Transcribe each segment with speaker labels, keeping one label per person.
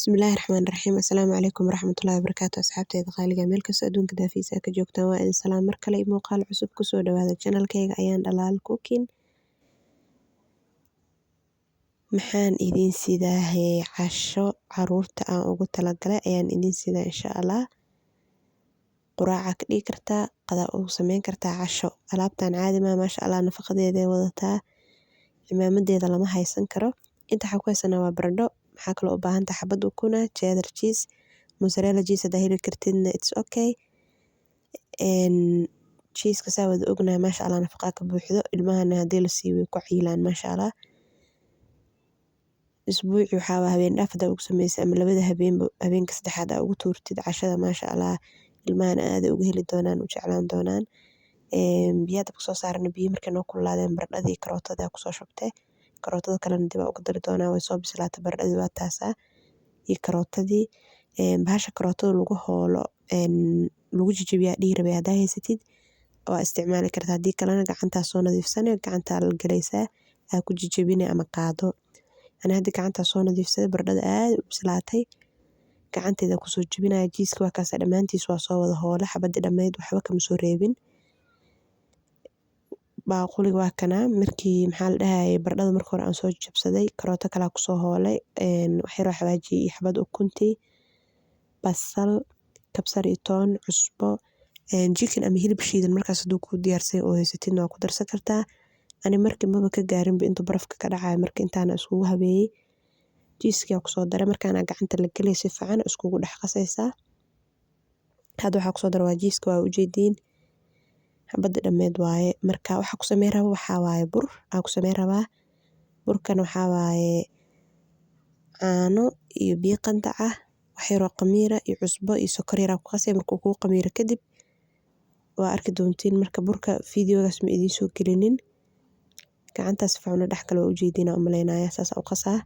Speaker 1: Bismillahi Raxmaani Raxiim. Assalaamu calaykum waraxmatullaahi wabarakaatu. Asxaabteyda qaaliga, meel kasta adduunka daafiisa ka joogtaan, waa idin salaam mar kale iyo muuqaal cusub. Kusoo dhawaada channelkayga Ayaan Dhalaal Cooking. Maxaan idin sidaahee? Casho caruurta aan ugu talagalay ayaan idin sidaa, insha Allah. Quraaca ka dhigi kartaa, qadaa ugu sameyn kartaa, casho. Alaabtan caadi maa, maasha Allah, nafaqadeeday wadataa, cimaamadeeda lama haysan karo. Inta waxaa ku haysanaa waa baradho. Maxaa kaloo u baahan tahay? Xabad ukuna, cheddar cheese, mozzarella cheese hadaa heli kartidna, it's okay. Cheeseka saa wada ognahay, maasha Allah, nafaqaa ka buuxdo. Ilmahana hadii la siiyo way ku cayilaan, maasha Allah. Isbuuci waxaa waa habeen dhaaf hadaa ugu sameysay ama labada habeenba, habeenka saddexaad aa ugu tuurtid cashada, maasha Allah, ilmahana aad ay uga heli doonaan, u jeclaan doonaan. Biyaha dabka soo saarna, biyo markay noo kululaadeen, baradhadii karootada kusoo shubtay. Karootada kalena dib aa ugu dari doonaa. Way soo bislaatay baradhadii, waa taasaa iyo karootadii. Bahasha karootada lagu hoolo, lagu jajabiyaa dhihi rabay, hadaa haysatid waa isticmaali kartaa, haddii kalena gacantaa soo nadiifsane, gacantaa la galaysaa, aa ku jajabine ama qaado. Ani hadda gacantaa soo nadiifsaday, baradhada aad u bislaatay, gacanteeda kusoo jabinaya. Cheeseka waa kaasa, dhammaantiis waa soo wada hoole, xabadii dhammayd waxba kama soo reebin. Baaquliga waa kanaa. Markii, maxaa la dhahayay, baradhada marka hore aan soo jabsaday, karooto kalaa kusoo hoolay, wax yaroo xawaaji iyo xabad ukuntii, basal, kabsar iyo toon, cusbo, chicken ama hilib shiidan markaas haduu kuu diyaarsan oo haysatidna waa ku darsan kartaa. Ani markii maba ka gaarinba intuu barafka ka dhacayo, marka intaana iskugu habeeyey, cheesekii kusoo daray. Markaana gacanta la gelay, si fiican iskugu dhex qasaysaa. Hadda waxaa kusoo daray waa cheeseka, waa ujeediin, xabada dhammeed waaye. Marka waxa ku sameyn rabo waxaa waaye bur aan ku sameyn rabaa. Burkan waxaa waaye caano iyo biyo qandac ah, wax yaroo khamiira iyo cusbo iyo sokor yar aa ku qasay. Markuu kuu khamiiro kadib waa arki doontiin. Marka burka videogaas ma idiin soo gelinin. Gacantaas si fiican ula dhex galo, waa ujeediin aan u malaynaya. Saas u qasaa,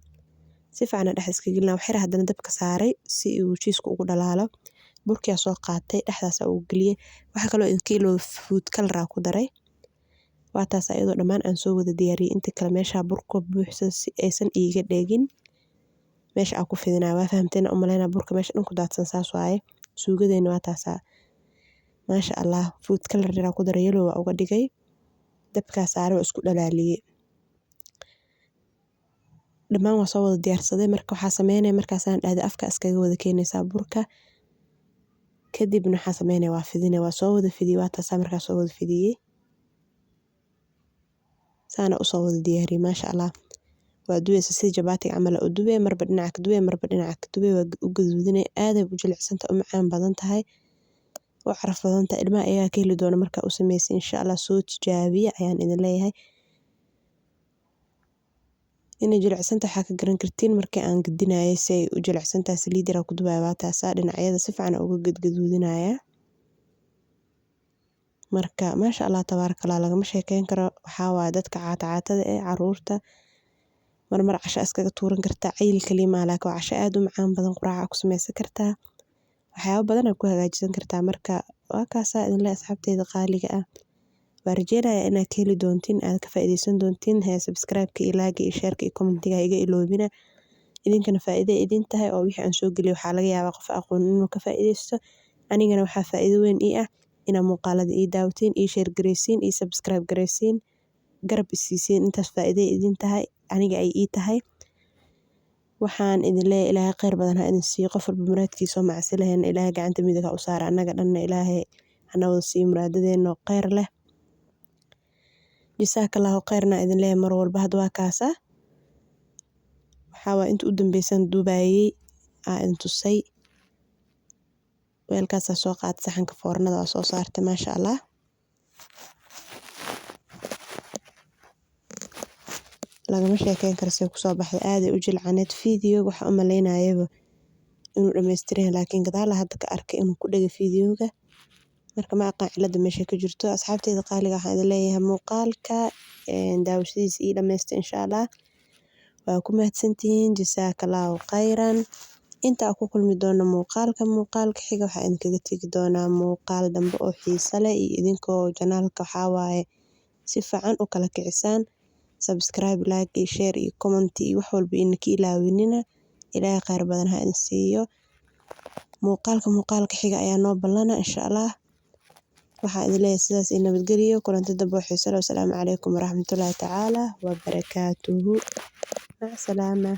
Speaker 1: si fiican dhex iska gelinaa. Wax yar haddana dabka saaray si uu cheeseka ugu dhalaalo. Burkii soo qaatay, dhexdaas ugu geliyay. Waxa kaloo idinka iloow, food color aa ku daray. Waa taas iyadoo dhammaan aan soo wada diyaariyay. Inta kale meesha burka buuxsan si aysan iiga dhegin meesha aan ku fidinaya. Waa fahamteen u malaynaya. Burka meesha dhan ku daadsan saas waaye. Suugadeena waa taasaa, maasha Allah. Food color yar ku daray, yellow waa uga dhigay. Dabkaa saaray, waa isku dhalaaliyay. Dhammaan waa soo wada diyaarsaday. Marka waxaa sameynaya, markaasaan dhahday afka iskaga wada keenaysaa burka. Kadibna waxaa sameynaya waa fidinaya. Waa soo wada fidiyay, waa taasaa. Markaa soo wada fidiyey, saana usoo wada diyaariyay, maasha Allah. Waa dubaysa sida jabaatiga camal u dubay, marba dhinaca ka dubay, marba dhinaca ka dubay, waa u gaduudinay. Aad ay u jilicsantahay, u macaan badan tahay, u caraf badan tahay. Ilmaha ayaa ka heli doona markaa u sameysay, insha Allah. Soo tijaabiya ayaan idin leeyahay. Inay jilicsantahay waxaa ka garan kartiin markii aan gadinayay si ay u jilicsantahay. Saliid yar ku dubaya, waa taasaa. Dhinacyada si fiican uga gadgaduudinaya. Marka maasha Allah, tabaaraka Allah, lagama sheekeyn karo. Waxaa waaye dadka caata caatada ee caruurta marmar casho iskaga tuuran kartaa. Cayil kaliya maaha, laakiin waa casho aad u macaan badan. Quraaca ku sameysan kartaa, waxyaabo badan aad ku hagaajisan kartaa. Marka waa kaasaa idin leeyahay, asxaabteyda qaaliga ah. Waa rajeynayaa inaad ka heli doontiin, aad ka faa'iideysan doontiin. Hee, subscribe-ka iyo like iyo share-ka iyo comment-iga iga iloobina. Idinkana faa'iido idin tahay oo wixii aan soo geliyo waxaa laga yaabaa qof aqoon inuu ka faa'iideysto. Anigana waxaa faa'iido weyn ii ah inaa muuqaalada ii daawatiin, ii share gareysiin, ii subscribe gareysiin, garab isiisiin. Intaas faa'iido idin tahay, aniga ay ii tahay. Waxaan idin leeyahay, Ilaahay kheyr badan ha idin siiyo. Qof walba muraadkiisa oo macsi lahayn Ilaahay gacanta midig ha u saara. Annaga dhanna Ilaahay hana wada siiyo muraadadeena oo kheyr leh. Jazakallahu kheyrna idin leeyahay mar walba. Hadda waa kaasa. Waxaa waa inta u dambeysan duubayay aa idin tusay. Weelkaasaa soo qaatay, saxanka foornada waa soo saartay, maasha Allah. Lagama sheekeyn karo say kusoo baxday, aad ay u jilcaneed. Videoga waxaa u malaynayaba inuu dhammaystiran yahay, laakiin gadaal hadda ka arkay inuu ku dhegay videoga. Marka ma aqaan cilada meesha ka jirto. Asxaabteyda qaaliga, waxaan idin leeyahay muuqaalka daawashadiisa ii dhammaysta, insha Allah. Waa ku mahadsantihiin, jasaakallahu khayran. Inta aan ku kulmi doono muuqaalka muuqaalka xiga, waxaa idinkaga tegi doonaa muuqaal dambe oo xiiso leh iyo idinkoo channelka waxaa waaye si fiican u kala kicisaan. Subscribe, like iyo share iyo comment iyo wax walba ina ka ilaawinina. Ilaahay kheyr badan ha idin siiyo. Muuqaalka muuqaalka xiga ayaa noo ballana, insha Allah. Waxaa idin leeyahay sidaas iyo nabadgelyo, kulanti dambe oo xiiso leh. Wasalaamu calaykum waraxmatullaahi tacaala wabarakaatuhu. Mac salaama.